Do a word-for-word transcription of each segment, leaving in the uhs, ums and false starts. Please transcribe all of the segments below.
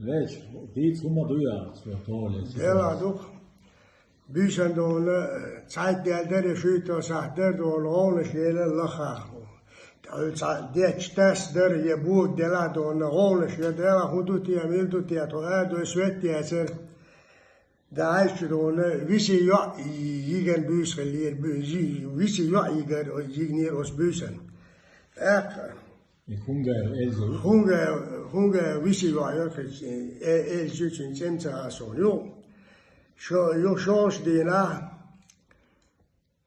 Веч, дийца хӀума ду яц, вай толе. Дела ду. Буьйсан дона, цхьайтта дел дара, шуьйто сахьт дара дона, гӀовнаш лела лаха. Цхьа дечтас дара, я бог дела дона, гӀовнаш я дела, хӀун ду те, мил ду те, тхо а ду, свет яцар. Да айчу дона, виси йоӀ йиган буьйса хилира, буь-, йи-, виси йоӀ йигар, йигнир ос буьйсан. ТӀаккха И хӀунга элза? ХӀунга, хӀунга виси йоӀ йохи, э, элза цуьнан цӀем ца хасур ю. Шо, ю шолш дийнахь,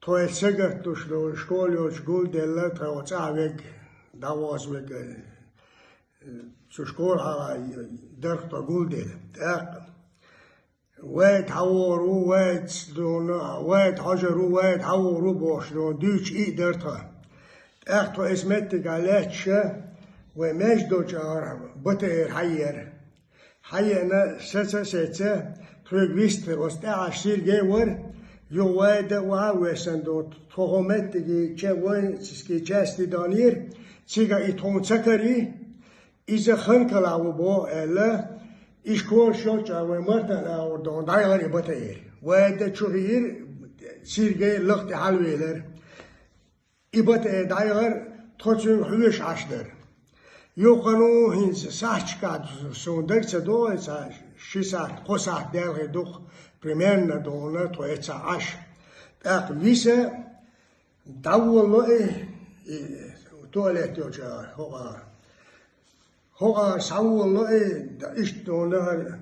тхо эццагаттуш ду, школа йолчу гулделла, тхо цӀа вег, дӀавоз вег, э, цу школа хьала дарх тхо гулделла. ТӀаккха Вай тхьавор ву, вай цдуна, вай тхьожар ву, вай тхьавор ву бохуш дуна, дуьйцу и а дара тхан. ТӀаккха тхо эс меттигахь лаьтташ, вай маьждо чӀагӀара БТР хьаеара. Хьаеана саца а сеца, тхоьга вистхир оцу тӀаьхьаш сирге а вара, юха вай дан а ваха а вессан ду, тхо хӀо меттиге ча воинский части данера, цига и тхуна ца карий, Иза Ханкала ву боху аьлла, и школа шоча вай Мартан агӀор доху дӀайгӀара и БТР. Вай да чу хиира, Сергей лах тӀе хьалавелара. И БТР дӀайгӀара, тхо цуьнга хьоьжуш Ӏаш дара. Юххану хӀинца сахьташкахь суна дага ца догӀу, ца ши сахьт, кхо сахьт даьлла хир ду-кх, примерно дохуна тхо эццахь Ӏаш. ТӀаккха виса ДӀаволало и, и туалет йолчу агӀор, хӀокху агӀор. ХӀокху агӀор схьаволало и, да, иштта дона хӀара,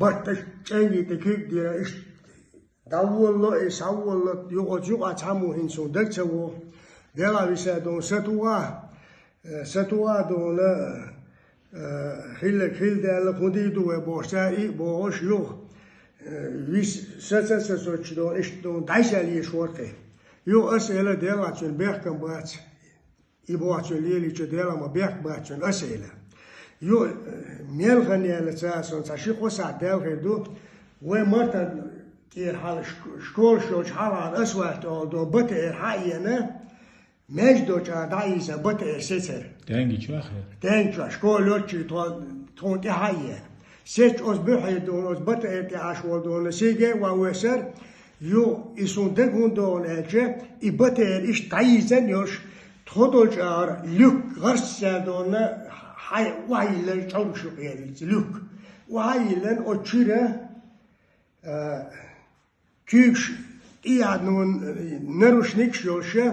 батташ чӀенги тӀе куьг дина, иштта дӀаволало и, схьаволало, юкъа, юкъа цхьаммо хӀинца суна дага ца вогӀу. Делахь виса дона сатугӀа, э, сатугӀа дона, э, хилларг хилла даьлла, хӀун дийр ду вай бохуш, цара и а бохуш, юха, э, вис саца а ца соцуш дона, иштта дона, дӀайса леш вара кхин. Юха аса эла, делахь цуьнан бехкам бац, и боху цуьнан лелийча, делахь ма бехк бац цуьнан, аса эла. Юха, э, мел хан яьлла ца а сон, цхьа ши-кхо сахьт даьлла хир ду, вай Мартан тӀера хьала шк-, школаш йолчу хьалхара асфальт олу дона, БТР хьаеана, Маьждо чӀагӀа дӀаийза БТР сецара. Тенги чохь? Тенги чохь. Школа йоцчий тхо-, тхуна тӀе хьаеа. Сецча оцу буьхье дона, оцу БТР тӀе Ӏаш волу дона, Сергей а ван весара, ю, и суна дага хӀунда догӀу аьлча, и БТР иштта дӀаийзан йолуш, тхо долу чӀагӀара люк гӀарсцаьрдона, хьай-, охьайиллан чӀогуш юкъера люк. Охьайиллан оцу чуьра, а, куьйгаш тӀеяьхьна, нарушникаш йолуша,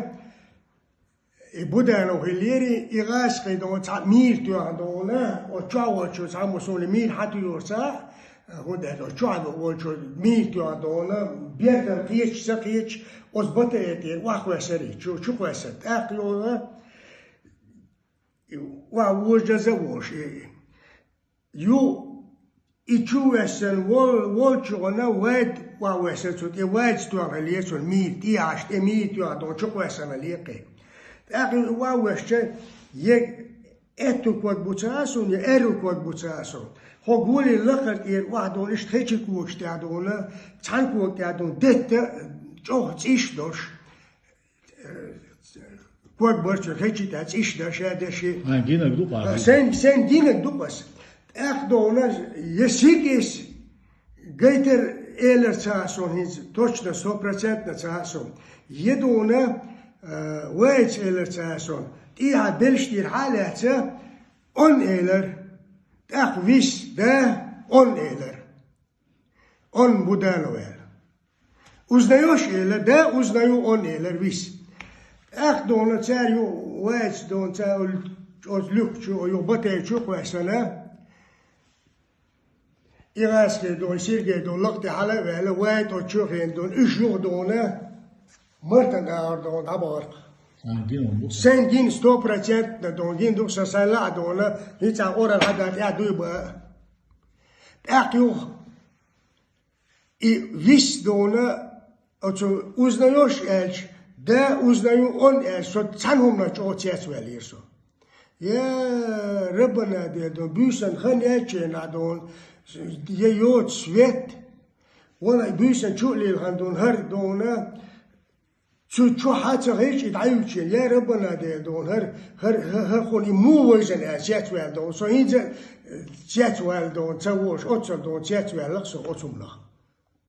и Буданов хиллера, и гӀазкхий дона цхьа мийра тоьхна дона, оцу чохь волчо цхьаммо суна мийра хьан туьйхира ца хаьа, хӀунда аьлча оцу чохь волчо мийра тоьхна дона, бертан кхеча, ца кхеча, оцу БТР тӀера охьакхоьссара и, чу, чу кхоьссара. ТӀаккха йолу, и охьавожаза а волуш, и Ю, и чу вессана вол-, волчу гӀана вайда охьавессана цу тӀе, вайца тоьхна ле цунна мийра, тӀе Ӏаш тӀе мийра тоьхна дона чу кхоьссана лекхе. ТӀаккха и охьавессача, е аьтту ког бу ца а суна, я аьрру ког бу ца а суна. Хьо гулий лакхара тӀера охьадона, иштта хечи когаш тӀехь дона, цхьана кога тӀехь дона, детта чӀогӀа цӀиш долуш. Ког барчу хечи тӀехь цӀиш дан ша деши. А, гинаг ду-кх аса? Сайн, сайн гинаг ду-кх аса. ТӀаккха дона, я сигес гайтар элар ца а сон хӀинца, точно, сто процентно ца а сон. Я дона, а, вайца элар ца а сон. ТӀехьа белш дийр хьа а лаьцна, он элар. ТӀаккха вис, да, он элар. Он Буданов аьлла. Узнаешь, элар, да, узнаю, он элар вис. ТӀаккха дона цара ю вайца дона цара оцу люк чу, ю БТР чу кхоьссана. И гӀазкхий дона, Сергей дона, лакха тӀе хьала а ваьлла, вай тӀо чу хена дона, уьш юха дона, Мартан агӀор дона дӀабахара-кх. А, гина ду. Сайн гина сто процентно дона, гина ду сан, сайн лаьа дона, хӀинца къорар хьада тӀе дуй баа. ТӀаккха юха И вис дона оцу узнаешь аьлча, да, узнаю он аьлча, со цхьана хӀуманах чӀогӀа цецваьллера со. Я, Раббана дер дона, буьйсан хан яьлча а дона, я йоцу свет, вала буьйсан чу а лилхана дона, хӀара дона, Цу чу хьа ца гӀайчи дӀаювчи, я Раббана Дела дона, хӀар, хӀар, хӀар, хӀар хун и му вайзан а цецваьл дона. Со хӀинца цецваьл дона, ца вош, оццал дона, цецваьллах со оцумнах.